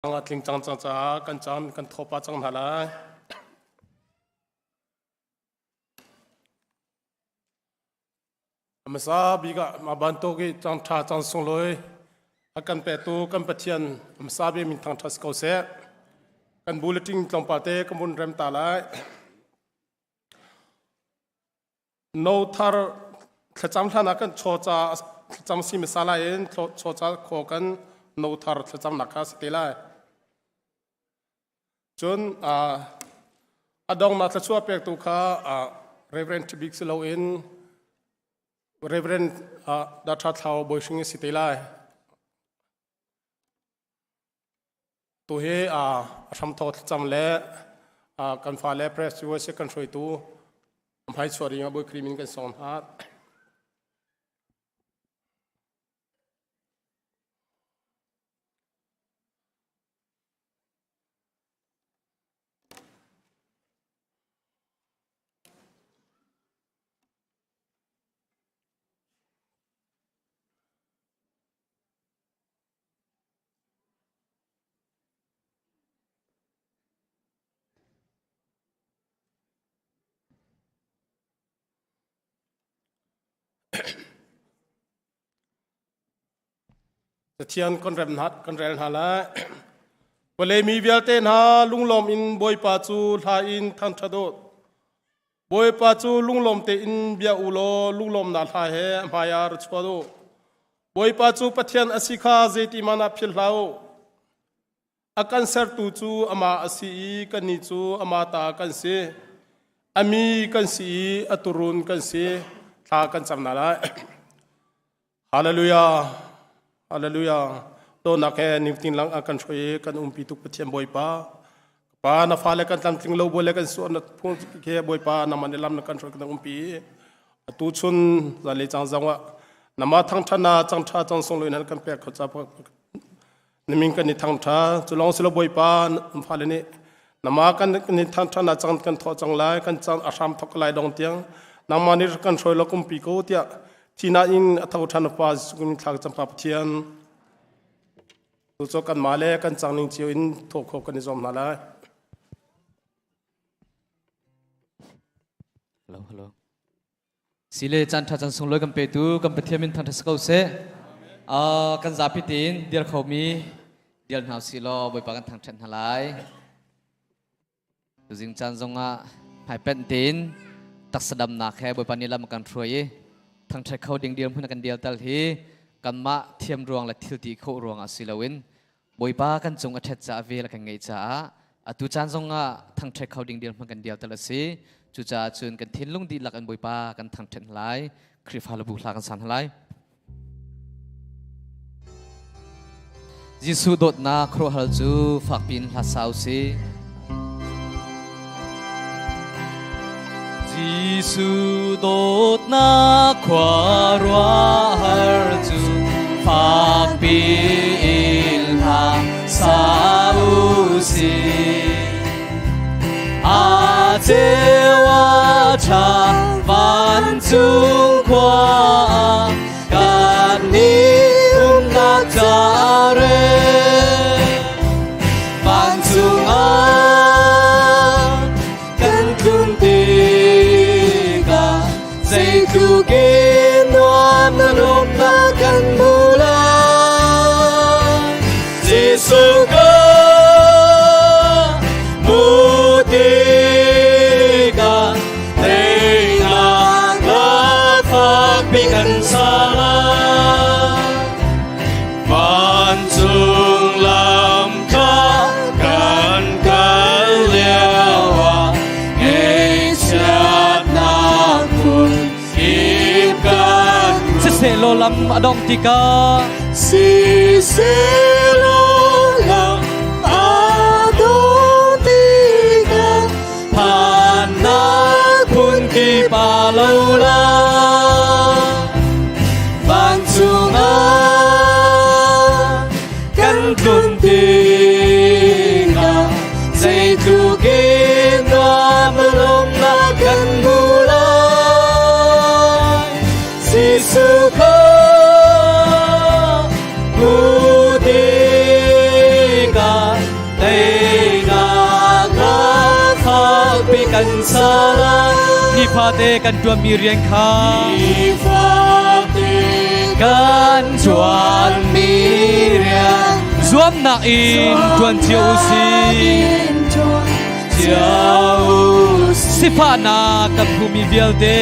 A tling cang cang caah kan caan kan thawpa cang hna lai. Hmasa bik ah mah bantuk i cang ṭha cang sunglawi a kan petu kan Pathian hmasa bik min thangṭhat si ko seh. Kan bulletin tlawmpal te kan vun rem ta lai. No thar thlacam hlan ah kan chaw ca thlacam si hmasa lai in chaw ca khaw kan no thar thlacamnak kha si te lai. Cun a dongnak thluachuah pektu kha Reverend Ṭhabik si loin Reverend Datha Thlau Bawihring si te lai. Tu hi a hramthawk thlacam le kan fale press USA kan hruaitu hmai chuah ding ah Bawi Khrih min kan sawm hna. Pathian kan rem hna kan rel hna lai. Vawlei mi vialte hna lunglawm in Bawipa cu hla in thangṭhat u. Bawipa cu lunglawm tein bia u law lunglawmnak hla he a hmaiah ra chuah u. Bawipa cu Pathian a si kha zeitihmanh ah philh hlah u. A kan sertu cu amah a si i kannih cu amah ta kan si. A mi kan si i a turun kan si. Thla kan cam hna lai. Hallelujah. Hallelujah. Dawtnak he nifatin lang a kan hruai i kan umpi tuk Pathian Bawipa. Pa na fale kan tlamtling lo bole kan suah na phung ke Bawipa na man lam na kan hruai kan umpi. Atu chun zan le cang zong ah nama thang tha na chang tha chang sung loin kan pek kho cha nimin kan i thang tha cu long silo Bawipa na fale nih nama kan ni thang tha na chang kan tho chang lai kan chang a hram thok lai dong tiang nangmah nih kan hruai lo kumpi ko tiah thina in a tho than pa Jesuh thlak champa Pathian tu cho kan ma le kan chang ning cio in tho kho kan i zom hna lai. Hello, hello. Sile caan ṭha caan sunglawi kan petu kan Pathian min thangṭhat si ko seh. Kan zapi tein dir khomi dir hna usih law Bawipa kan thangṭhat hna lai. Tuzing caan zongah hmaipenh tein taksa damnak he Bawipa nih lam a kan hruai i thangṭhat kho ding dirhmun a kan dial tal hi kanmah thiam ruang le thil ti khawh ruangah si loin Bawipa kan cung a ṭhat caah vel a kan ngeih caah atu caan zongah thangṭhat kho ding dirhmun kan dial tal a si. Cucaah cun kan thinlung dihlak in Bawipa kan thangṭhat hna lai. Khrihfa le bu hla kan sa hna lai. Jesuh dawtnak khuaruahhar cu fakpi in hla sa u sih. Jesuh dawtnak khuaruahhar cu fakpi in hla sa u sih. A ceu a ṭha vancung khua ah kan nih umnak ca re. Vancung ah kan tlun tikah zeitluk in nuam na lawmnak kan hmu lai. Jesuh ka hmu tikah teinak hla fakpi kan sa lai. Vancung lam kha kan kal lioah ngaihchiatnak phun kip kan Siseh lam a dong tikah Siseh lam a dong tikah phannak phun kip a lo lai. Vancung ah kan tlun tikah zeitluk in nuam lawmnak kan hmu lai. Jesuh kha hmu tikah. kan sa lai. Nifate kan ṭuanmi rian kha Nifate kan ṭuanmi rian zuamnak in ṭuan cio u sih. Sifahnak kan hmumi vialte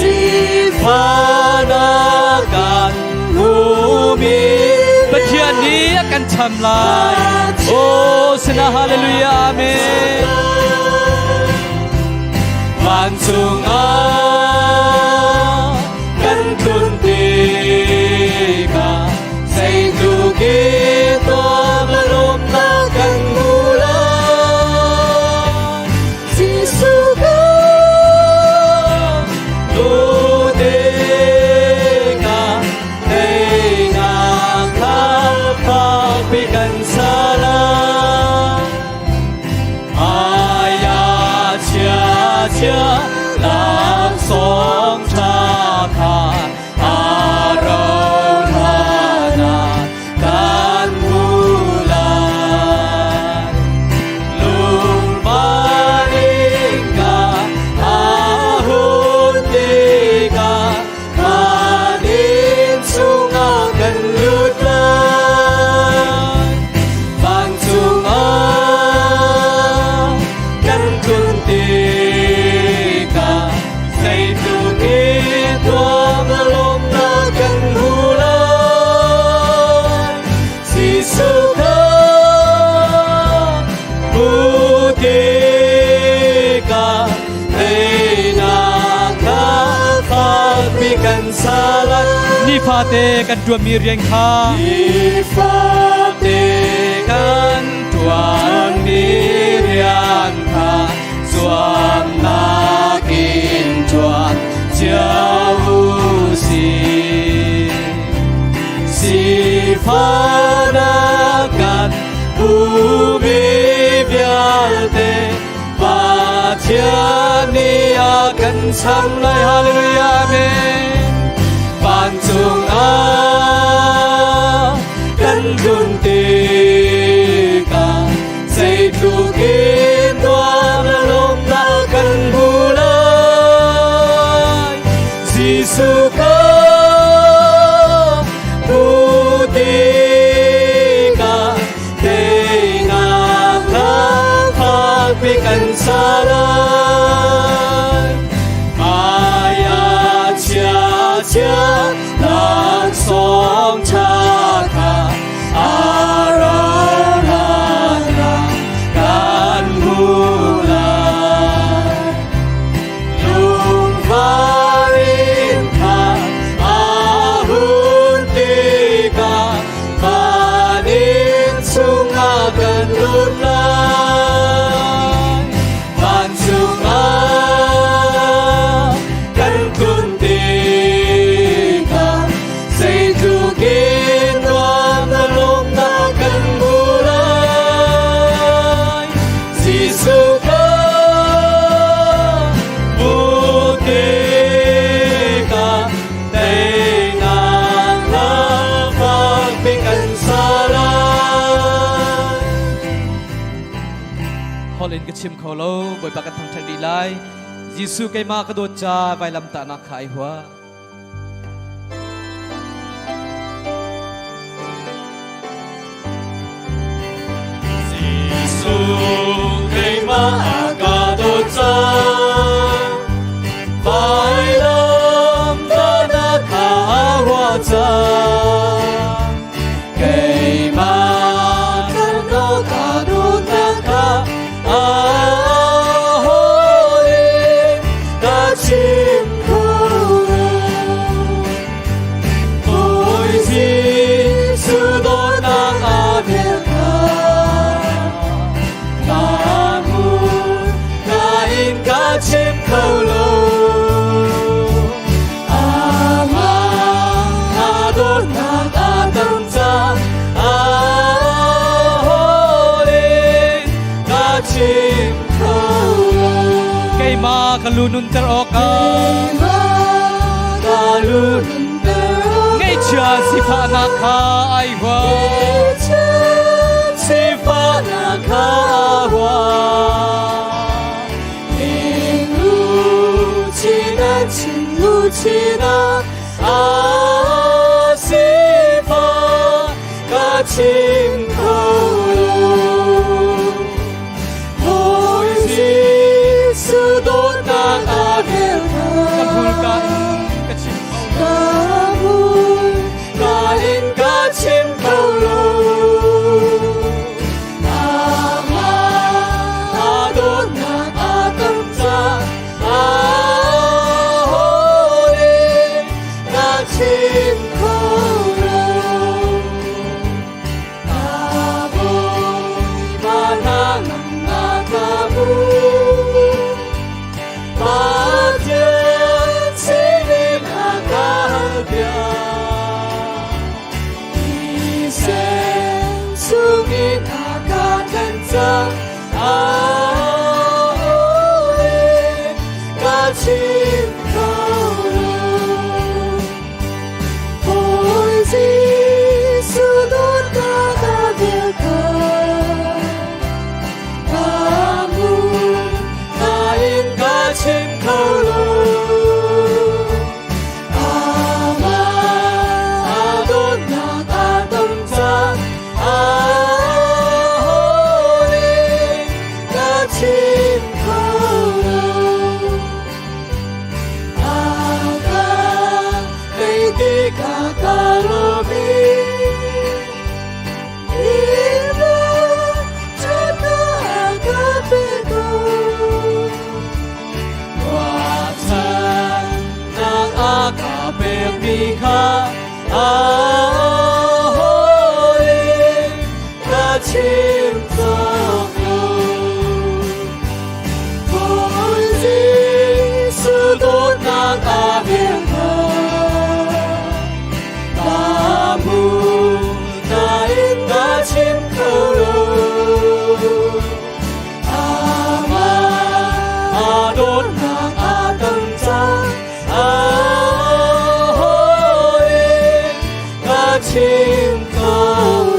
Sifahnak kan hmumi Pathian nih a kan cham lai. Oh, sina hallelujah amen. Vancung ah kan tlun tikah zeitluk in nuam a lawmnak kan hmu lai. Jesuh ka nu tikah teinak kha fakpi kan sa lai. Aya chia chia laksawng ṭha kha a rauh hlan ah kan hmu lai. Lungvar innka aa hun tikah van inn chungah kan lut lai. Vancung ah kan tlun tikah zeitluk in nuam a lawmnak kan hmu lai. Jesuh kha hmu tikah teinak kha fakpi kan sa lai. Nifate kan ṭuanmi rian kha Nifate kan ṭuanmi rian kha zuamnak in ṭuan cio u sih. Sifahnak kan hmumi vialte Pathian nih a kan cham lai. Hallelujah amen. Vancung ah kan tlun tikah zeitluk in nuam a lawmnak kan hmu lai. Jesuh kha hmu tikah teinak kha fakpi kan sa lai. Aya chia chia laksawng ṭha kha a rauh hlan ah kan hmu lai. Lungvar innka aa hun tikah van inn chungah kan lut lai. Vancung ah kan tlun tikah zeitluk in nuam na lawmnak kan hmu lai. Jesuh kha hmu tikah teinak kha fakpi kan sa lai. Holh in ka chim kho lo, Bawipa kan thangṭhat rih lai. Jesuh keimah ka dawt ca vailamtahnak kha ai hua. Jesuh keimah ka dawt cang, vailamtahnak kha hua cang. Keimah kan ka dawtnak kha a holh in ka chim kho lo. Bawi Jesuh dawtnak a vel kha ka hmu, ka in ka chim kho lo. Amah a dawtnak a tam cang, a holh in ka chim kho lo. Keimah ka lu nunter awkah Ka lu ngaihchia sifahnak kha ai hua. Sifahnak kha hua. sinak a sifah ka chim kho lo. Bawi Jesuh dawtnak a vel Ka hmurka in ka chim kho lo. Ka hmurka in ka chim kho lo. Amah a dawtnak a tam caah aho nih ka chim kho lo. Ka Bawipa hna ngamnak ka hmu. Pathian sinin a ka bia. Thisen chungin a ka tlanh cang. Aho nih ka chim kho lo. Bawi Jesuh dawtnak a vel kha ka hmu, nain ka chim kho lo. Amah a dawtnak a tam cang, aho nih ka chim kho lo. A ka tei ti kha ka lawm i Ruahchannak a ka pekmi kha aho nih ka chim cawk lo. Bawi Jesuh dawtnak a vel kha ka hmu, nain ka chim kho lo. Amah a dawtnak a tam cang, aho nih ka chim kho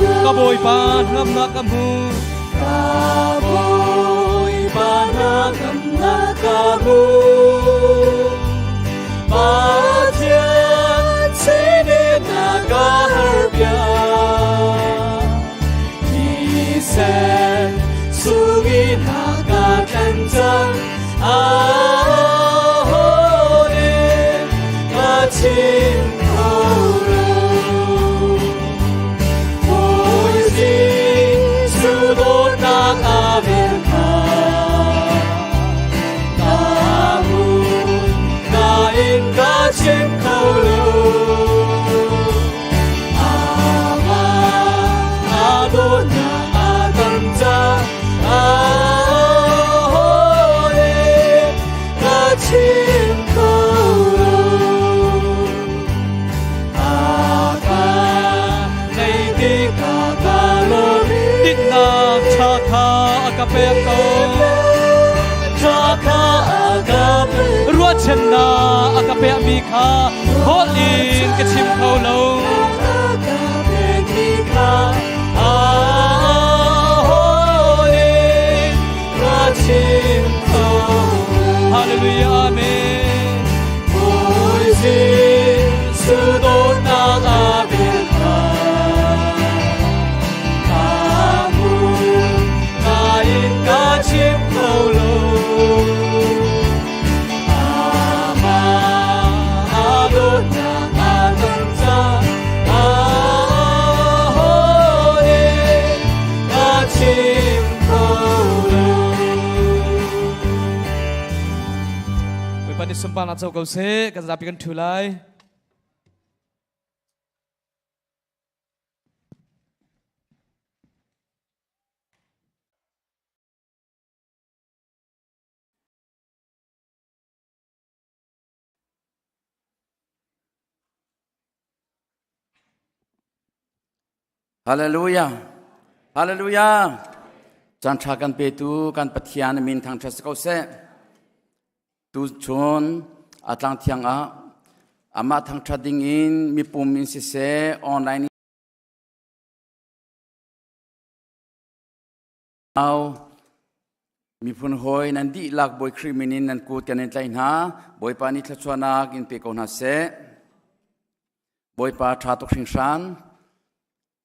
lo. Ka Bawipa hnamnak ka hmu. Ka Bawipa hnangamnak ka hmu. Pathian sinin a ka har bia. Thisen sungin a ka tlanh cang. Aho nih ka chim kho lo. Bawi Jesuh dawtnak a vel kha ka hmu, nain ka chim kho lo. Amah a dawtnak a tam cang, aho nih ka chim kho lo. A ka Nei ti ka ka lawm Dinnak ṭha kha a ka pek ko. Ṭha kha a ka Ruahchannak a ka pekmi kha holh in ka chim kho lo. A ka pekmi kha aho nih ka chim kho Hallelujah, Amen. Bawi Jesuh dawtnak a vel kha ka hmu, nain ka chim kho lo. Amah a dawtnak a tam cang, aho nih ka chim kho lo. Bawipa nih sunparnak co ko seh, kan zapi kan ṭhu lai. Hallelujah. Hallelujah. Caan ṭha kan petu kan Pathian min thangṭhat si ko seh. Tu chun a tlang thiang ah amah thangṭhat ding in mipum in siseh online au. Miphun hawi nan dihlak Bawi Khrih min in nan kut kan in tlaih hna. Bawipa nih thluachuahnak in pe ko hna seh. Bawipa ṭha tuk hringhran.